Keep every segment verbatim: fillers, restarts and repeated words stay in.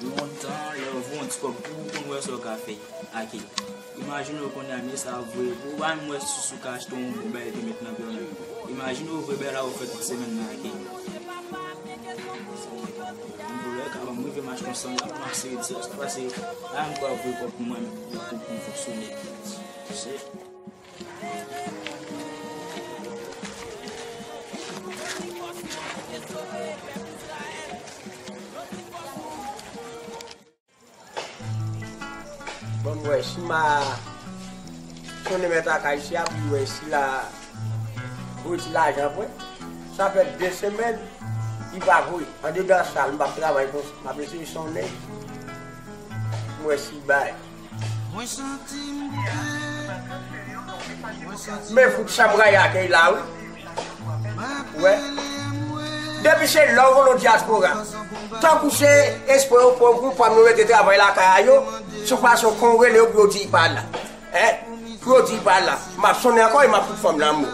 Lontan, lè yo voye yon ti kòb pou ou, ou konn wè sa w ka fè ak li. Imajine w kounye a, mesye a voye pou ou, ou pa menm wè si w ka achte yon bon bagay pou met nan pye w menm. Imajine w voye bagay la ou fè tout semèn nan ak li. Yon doulè ka ban m rive m achte yon sandal, m ap sere ti sa, pase la menm pou ap voye kòb pou mwen menm, pou, pou m fonksyone. Se Bon, m wè, si m a konnen mèt lakay isi a, pou m wè si la voye ti lajan pou mwen. Sa fè de semèn, li pa voye. Andedan sa, m p ap travay konsa. M ap eseye sonnen. M wè si l bay. Men fout chanm raya ke la, wi. Wè. Depi se love ou nan dyaspora. Tankou se espre yo pou, pou, pou nou rete travay lakay a yo, se yon fason kon rele yo pou yo di pa la. Hein? Pou yo di pa la. M ap sonnen ankò e m ap fout fanm nan mo.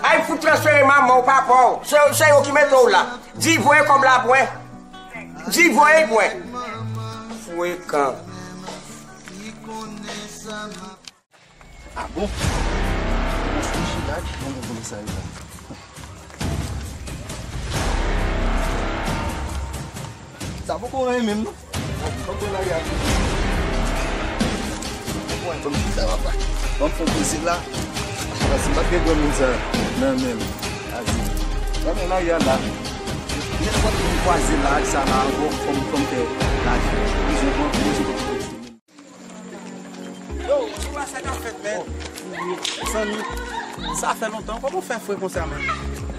Ay fout transfere manman w, papa w. Se, se yo ki mete w la. Di voye kòb la pou mwen. Di voye pou mwen. Frekan. Ah bon? Bon, mwen chita, bon, mwen konnen sa yo la. Sa poko anyen menm, non. Poko la, gade. Mwen, ban m chita, papa. Ban m fè yon poze la. Papa, si m pa t gen granmoun sa nan men m, azi. Gade la, ya la. Men nenpòt moun kwaze la, ak sa la, ankò, fò m, fò m fè lajan. Mwen bezwen pran, mwen bezwen pran. Yo, ou wè sa k ap fèt, men? Zanmi, sa fè lontan. Kòman w fè fre konsa, men?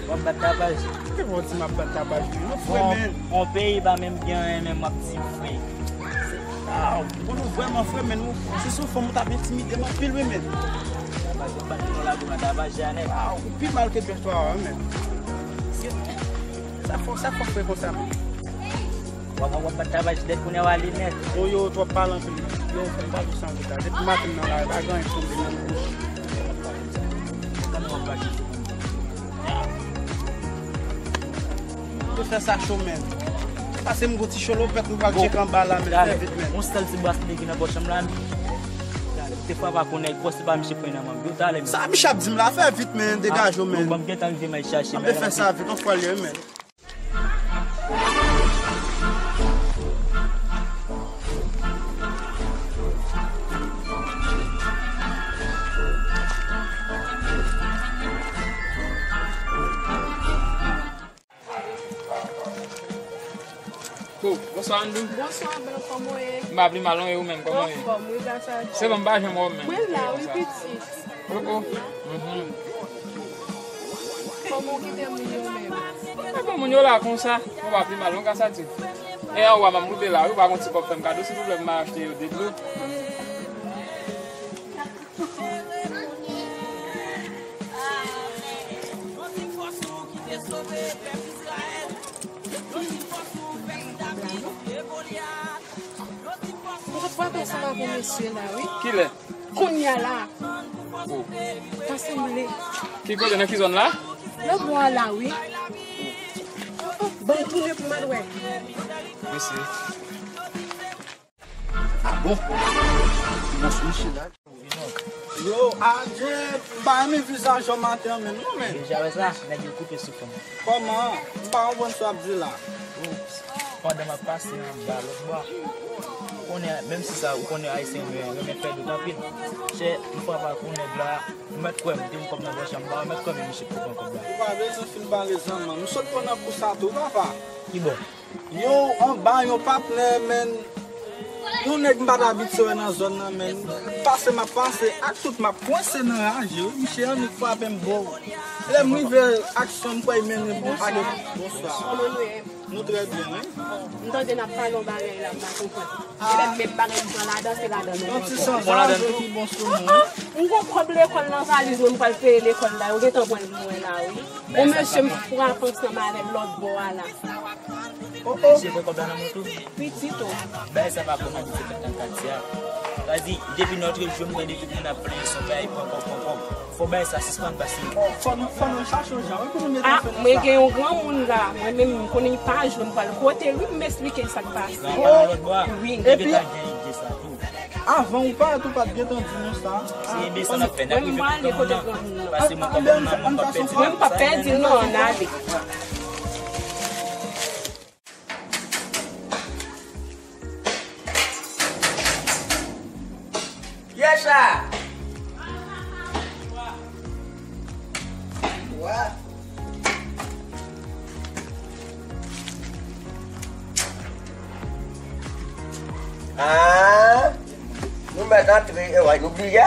W ap bat tapaj. Ki bò w di m ap bat tapaj, men? Nou fre, men. Bon, yon peyi pa menm gen anyen, men m ap di fre. Ah, bon, nou vrèman fre, men nou, si se yon fanm, ou t ap entimide m anpil, wi, men. Tapaj, w ap bat nou la, goumen tapaj, Janèt. Ah, ou pi mal ke Bèf Twa, wi, men. Sa fò, sa fò fre konsa, men. W ap, w ap bat tapaj dèt kounye a w ale nèt. Yo, yo, twòp pale anpil. Yo, fè m pa tou san vit la. Depi maten nan la, pa gen anyen k tonbe nan bouch. Yo fè sa cho, men. Pase m gon ti cholopèt, m pral tcheke anba la, men fè vit, men. Yon sèl ti bras li ki nan pòch chanm la, men. Te fwa pa konnen, gwo se pa misye pran nan manm. Yo talè, men. Sa misye ap di m la, fè vit, men, degaje w, men. Bon, m gentan rive, m al chache, men. Anben fè sa vit, yon fwa l ye, men. Oh, bonswa, Andrew. Bonswa, Blan, kòman w ye? M pa pi mal non, e ou menm, kòman w ye? Anfòm, wi, gras a Dye. Se bon, m pa janm wè w menm. Mwen la, wi, pitit. Oh, oh. Mhm. Kòman w kite moun yo menm? E bon, moun yo la konsa. Mwen pa pi mal non, gras a Dye. E anwa, m ap moute la, wi, ou pa gon ti kòb fè m kado, silvouplè, pou m al achte yo de dlo. Mwen t ap frape ansanm avè mesye la, wi. Kilè? Kounye a la. Oh. Ta sanble. Ki kote, nan ki zòn la? Lòt bò a la, wi. Oh, oh, ban m tounen pou m al wè. Mèsi. Ah bon? Bon, sou misye la. Yo, adje, m pa renmen vizaj ou maten an menm non, men. Deja wè sa, nèg yo koupe souf mwen. Kòman? M pa konprann sa w ap di la. Pandan m ap pase anba lòt bò a, ou konnen, menm si sa, ou konnen Ayisyen renmen, renmen fè dout anpil. Chè, m frape ak yon nèg la, ou mèt kwè m te yon kòb nan pòch an, m pa mèt kwè m misye poko pran kòb la. Ou pa bezwen fin pale zanmanm. M sot pran nan kou sa tou, papa. Ki bò? Yon anba, yon patnè, men yon nèg m pa t abitye wè nan zòn nan, men pase m ap pase ak tout m ap kwense nan raje, wi. Misye annik frape m, bro. Lè m rive aksyon, m kwè l mennen bon. Bonswa. Kòman nou ye? Nou trè byen, wi. M tande n ap pale yon bagay la, m pa konprann. Ah. E menm bagay m pran ladan, se ladan nou. Yon ti sanzaj ki bon sou nou, wi. M gon kòb lekòl nan valiz mwen, m pral peye lekòl la. Yo gentan pran l pou mwen la, wi. Yon mesye m frape ansanm avè l lòt bò a la. Oh, oh. Misye pran kòb la nan men w tou? Pitit, oh. Bagay sa pa kòmanse fèt nan katye a. Sa di, depi nòt rejyon, m tande tout moun ap plenyen se yon bagay pran kòb, pran kòb. Fò bagay sa sispann pase. Fò nou, fò nou chache yon jan, wi, pou nou mete fen nan sa. Ah, mwen gen yon granmoun la, mwen menm, m konnen li pa jwe, m pral kote l, wi, m esplike l sa k pase. Wi, m gentan gen ide sa tou. Avan ou pa, ou pa t gentan di nou sa. Se enben sa n ap fè, n ap rive kote granmoun nan. Pase mwen kòm nan, mwen p ap pèdi l non, n ale. Kiyès sa? Wa. Ah, nou mèt antre, e wè, nou bliye.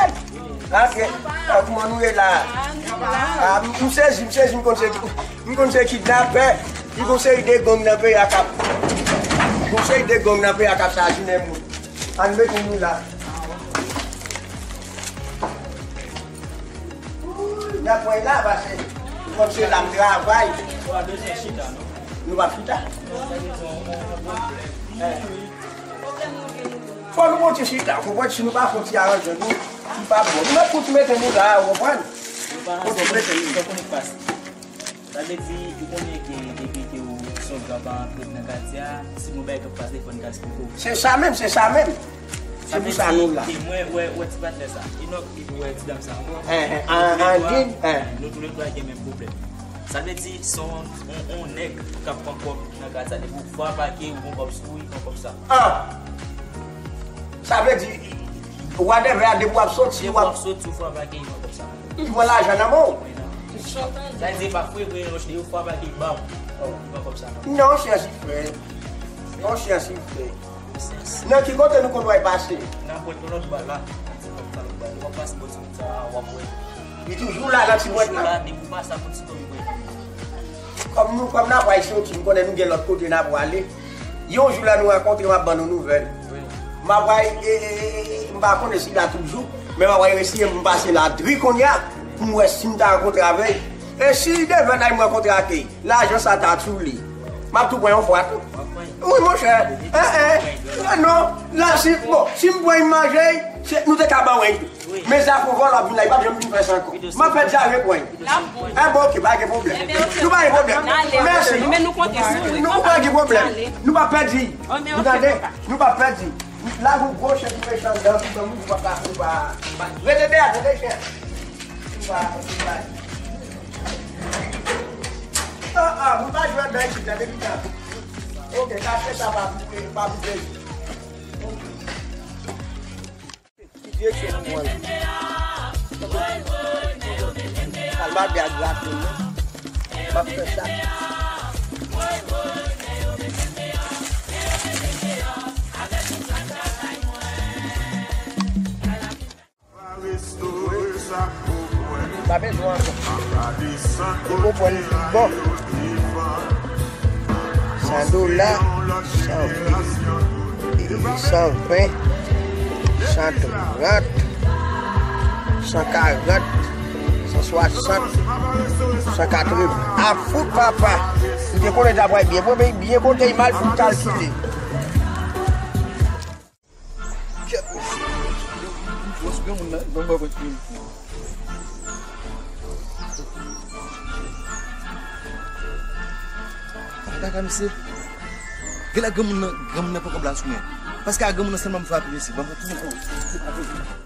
Ah, ok. Ah, kòman nou ye la? Ah, m, m sezi, m sezi, m konn se, m konn se kidnapè. Li gon seri de gang nan peyi a k ap, gon seri de gang nan peyi a k ap sajinen moun. Ann mete nou la. N ap pran la, pase kòm se la m travay. Nou pa chita? Fò nou monte chita, ou konprann, si nou pa fè yon ti aranjman, nou, li pa bon. Nou mèt fout mete nou la, ou konprann? Fout mete nou. Sa vle di, ou konnen ke depi ke w se yon gran paran Claude nan katye a, si gon bagay k ap pase, fò n ka esplike w. Se sa menm, se sa menm. Se pou sa nou la. Mwen wè, wè ti patnè sa. Inòk, li wè ti dam sa ankò. Eh, eh, Andin, eh. Nou toulètwa gen menm pwoblèm. Sa vle di, se yon, yon, yon nèg k ap pran kòb nan katye a. Depi w fwa pake, ou gon kòb sou ou, li pran kòb sa. Ah! Sa vle di, whatever, depi w ap soti, depi w ap soti, ou fwa pake, li pran kòb sa. Li pran lajan nan men w. Sa vle di, pa fwe, vre, yon fwa pake, bam. Li pran kòb sa. Non, se ansi fè. Non, se ansi fè. Nan ki kote nou konn wè l pase? Nan pwent yon lòt bò la. Nan ti pwent yon lòt bò la. W ap pase bò ti wout sa a, w ap wè. Li toujou la nan ti pwent la? Toujou la, depi w pase a Fòtiton, li pwent. Kòm nou, kòm n ap pral soti, m konnen nou gen lòt kote n ap prale. Yon jou lè nou rankontre, m ap ban nou nouvèl. Wi. M ap pral, e, e, e, e, m pa konnen si la toujou, men m ap pral eseye m pase la dri kounye a, pou m wè si m ta rankontre avè l. E si demen la m rankontre ak li, lajan sa ta sou li. M ap tou pran yon fwa tou. Wi, monchè. Eh, eh. Non, non. La, si, bon, si m pran imaj, se, nou te ka ban w. Men zafè vòlò ap vin la, li p ap janm vin fè sa ankò. M ap fè dyare pran. Eh, bon, ok, pa gen pwoblèm. Nou pa gen pwoblèm. Mèsi. Men nou konte sou ou. Nou pa gen pwoblèm. Nou p ap pèdi. Nou tande? Nou p ap pèdi. La, gon gwo chen ki mechan andan, tout moun pa ka, pa, pa. Rete dèyè, tande, chen. Ah, ah, nou pa jwe anndan isit la, depi tan. Ok, kache sa pa bouke, pa bouke. Ki direksyon nou pran? Al mache ak grafin, non? M ap fè sa. Pa bezwen ankò. Li konprann li bon. San dola, san ven, san ven, san trant, san karant, san swasant, san katreven. A fout papa! M te konnen ta pral byen. Bon, men byen konte, mal fout kalkile. Kèt, mesye. Gwòs granmoun nan, ban m wè kote li. Ataka, mesye. Gen la granmoun nan, granmoun nan pran kòb la sou mwen. Paske a granmoun nan sèlman m frape, mesye. Ban m wè tou.